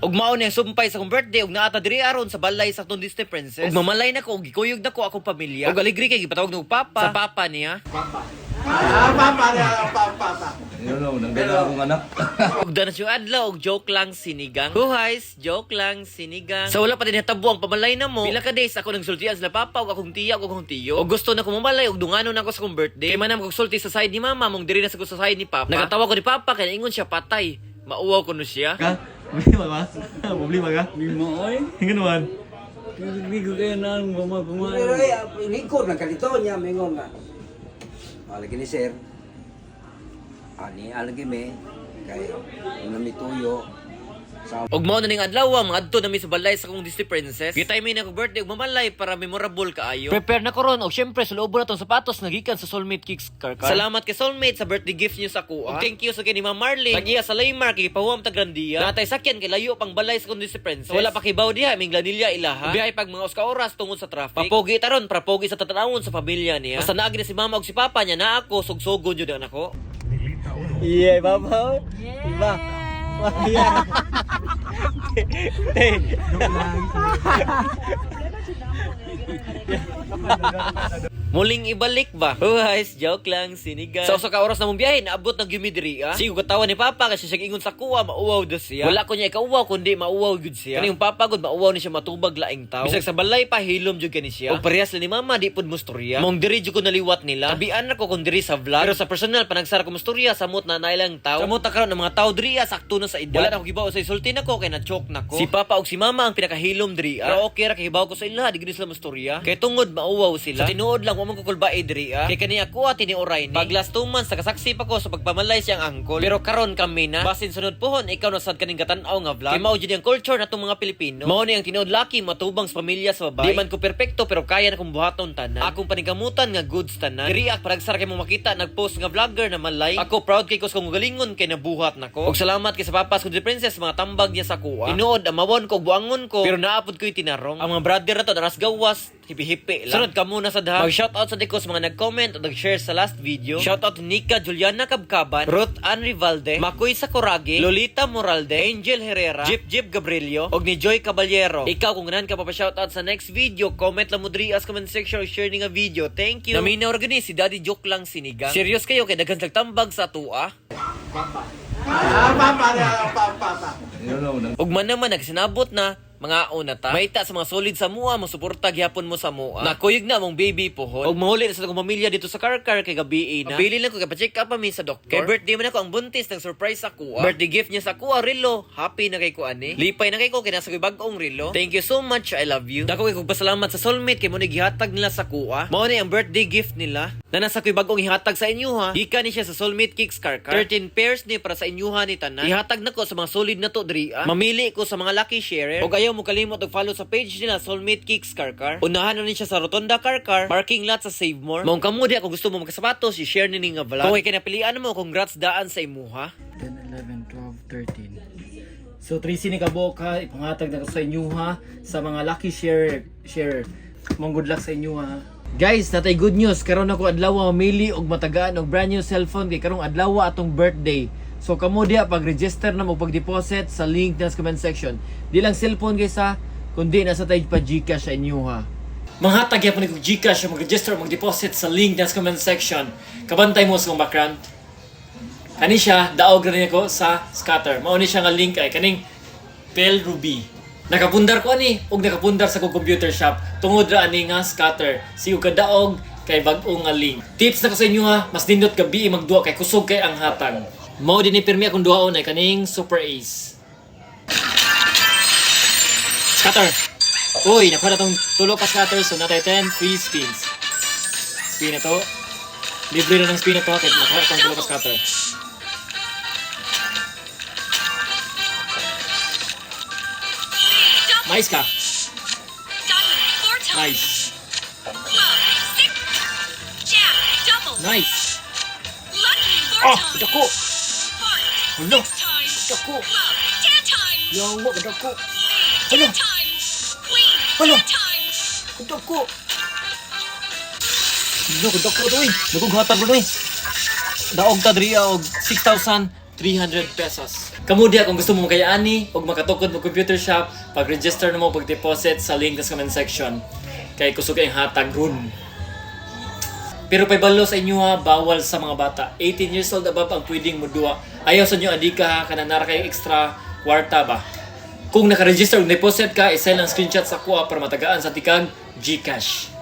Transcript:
Ug mao ni ang sumpay sa akong birthday ug naa ta diri aron sa balay sa atong Disney princess. Ug mamalay na ko ug gikuyog na ko akong pamilya. Ug aligri kay gipatawag og papa sa papa niya. You know, nanggana akong anak. Ug danas yung adlaw og joke lang sinigang. Huhays, joke lang sinigang. Sa wala pa din natabo ang pamalay na mo. Pila ka days ako nagsultian sila papa ug akong tiya ug akong tiyo. Og gusto na ko mamalay ug dungano na ako sa akong birthday. Kay man na magsulti sa side ni mama mong diri na sa ko sa side ni papa. Nagatawa ko ni papa kay ingon siya patay. Mauwaw ko no siya. Ka? Problema ba? Problema ka? Lima oy. Ganun. Hindi ko kaya na ang mama kumain. Pero ay, lingkod ng kalito niya, mingon nga. Alagi ni sir. Ani, alagi me. Kay, namituyo. Sa Og mao na ning adlaw mga adto nami sa balay sa akong Disney princess. Gitay mi na akong birthday ug mamalay para memorable kaayo. Prepare na ko ron og syempre sulobon na tong sapatos nga gikan sa Soulmate Kicks Karkar. Salamat kay Soulmate sa birthday gift niyo sa kuha. Ug thank you sa kay ni Ma'am Marlene. Tag-iya sa Laymar kay gipahuam ta Grandia. Natay sakyan kay layo pang balay sa akong Disney princess. Wala pa kibaw diha ming lanilya ilaha. Biyahe pag mga usa ka oras tungod sa traffic. Papogi ta ron para pogi sa tatanawon sa pamilya niya. Basta naagi na si mama ug si papa niya na ako sugsogon jud ang nako. Yeah, papa. Iba. Yeah. Hey. Muling ibalik ba? Huhays, joke lang, sinigang. Sa usa ka oras na mong biyahe, naabot ng gyud mi diri, ah. Sigo katawa ni Papa kasi siya ingon sa kuwa, mauwaw do siya. Wala ko niya ikauwaw kundi mauwaw gyud siya. Kani yung Papa gud mauwaw ni siya matubag laing taw. Bisag sa balay pa hilom jud kani siya. Og parehas lang ni Mama di pud mustorya. Mong diri jud ko naliwat nila. Tabian ra ko kung diri sa vlog. Pero sa personal panagsara ko mustorya samot na nailang taw. Samot na karon ang mga taw diri ah, sakto na sa edad. Wala na ko gibaw sa isulti nako kay na-choke nako. Si Papa og si Mama ang pinakahilom diri ah. Pero okay ra kay hibaw ko sa ila, di gid sila mustorya. Kay tungod mauwaw sila. Sa tinuod lang wa man ko kulbae diri ah. Kay kani ako at tiniuray ni. Pag last 2 months nakasaksi pa ko sa pagpamalay siyang angkol. Pero karon kami na. Basin sunod pohon ikaw na sad kaning gatan-aw nga vlog. Kay mao jud ang culture natong mga Pilipino. Mao ni ang tinuod laki matubang sa pamilya sa babae. Di man ko perpekto pero kaya na kong buhaton tanan. Akong paningkamutan nga goods tanan. Diri ak paragsara kay mo makita nagpost nga vlogger na malay. Ako proud kay ko sa kong galingon kay nabuhat nako. Og salamat kay sa papas ko di princess mga tambag niya sa kuha. Tinuod amawon ko buangon ko pero naapod ko'y tinarong. Ang mga brother na to naras gawas hipi-hipi lang. Sunod ka muna sa daha. Mag-shoutout sa ko sa mga nag-comment at nag-share sa last video. Shoutout Nika Juliana Kabkaban, Ruth Ann Rivalde, Makoy Sakuragi, Lolita Moralde, Angel Herrera, Jip Jip Gabrilio, og ni Joy Caballero. Ikaw kung ganahan ka pa-shoutout sa next video, comment lang mo diri as comment section or share ni nga video. Thank you. Naminaw ra gani si Daddy Joke lang sinigang. Serious kayo kay daghan tambag sa atua. You know, Ug man naman nagsinabot na mga una ta. Mahita sa mga solid sa mua, mosuporta gyapon mo sa mua. Nakuyog na mong baby pohon. Ug mahuli na sa akong pamilya dito sa Karkar kay gabi na. Pili lang ko kay pa-check up pa mi sa doktor. Kay birthday man ako ang buntis nag surprise sa kuha. Birthday gift niya sa kuha relo. Happy na kay ko ani. Lipay na kay ko kay nasa ko'y bag-ong relo. Thank you so much. I love you. Dako kay kog pasalamat sa soulmate kay mo ni gihatag nila sa kuha. Mao ni ang birthday gift nila. Na nasa ko'y bag-ong ihatag sa inyo ha. Gikan ni siya sa Soulmate Kicks Karkar. 13 pairs ni para sa inyo ha ni tanan. Ihatag na ko sa mga solid na to diri ah. Mamili ko sa mga lucky sharer. Og ayaw mo kalimot og follow sa page nila Soulmate Kicks Karkar. Unahan na ni siya sa Rotonda Karkar, parking lot sa Save More. Maong kamo diha kung gusto mo magkasapatos, i-share ni nga vlog. Kung ikinapilian mo, congrats daan sa imuha. 10, 11, 12, 13. So 13 ni kabuok ha, ipangatag na ko sa inyo ha, sa mga lucky share. Mong good luck sa inyo ha. Guys, natay good news karon ako adlaw mamili og matagaan og brand new cellphone kay karong adlaw atong birthday. So kamo diha pag-register na mo pag-deposit sa link na sa comment section. Di lang cellphone guys ha, kundi nasa tayo pa GCash sa inyo ha. Manghatag gyapon ni kog GCash mag-register mag-deposit sa link na sa comment section. Kabantay mo sa akong background. Kani siya, daog ra niya ko sa scatter. Mao ni siya nga link ay kaning Pel Ruby. Nakapundar ko ani og nakapundar sa kong computer shop tungod ra ani nga scatter. Sigo ka daog kay bag-o nga link. Tips na ko sa inyo ha, mas nindot gabi magduwa kay kusog kay ang hatag. Mao din ni pirmi akong duhaon ay kaning Super Ace. Scatter. Uy, nakuha na tong tulo ka scatter so natay 10 free spins. Spin na to. Libre na ng spin na to kay nakuha na tong tulo ka scatter. Mais ka. Diamond, four times. Nice. Club, six. Jack, double. Nice. Lucky, four Ah, times. dako. Heart, Hala. six times. Dako. Club, 10 times. Yawa, dako. Spade, Hala. 10 times. Queen, Hala. 10 times. Dako. Dako, dako to eh. Dako hatag ko eh. Daog ta diri og 6,300 pesos. Kamo diha kung gusto mo makayani og makatukod mo computer shop, pag-register na mo, pag-deposit sa link sa comment section. Kay kusog ang hatag ron. Pero paibalo sa inyo ha, bawal sa mga bata. 18 years old above ang pwedeng muduwa. Ayaw sa inyo adika ha, kanang nara kay extra kwarta ba. Kung nakaregister og deposit ka, isend ang screenshot sa kuha para matagaan sa tikag GCash.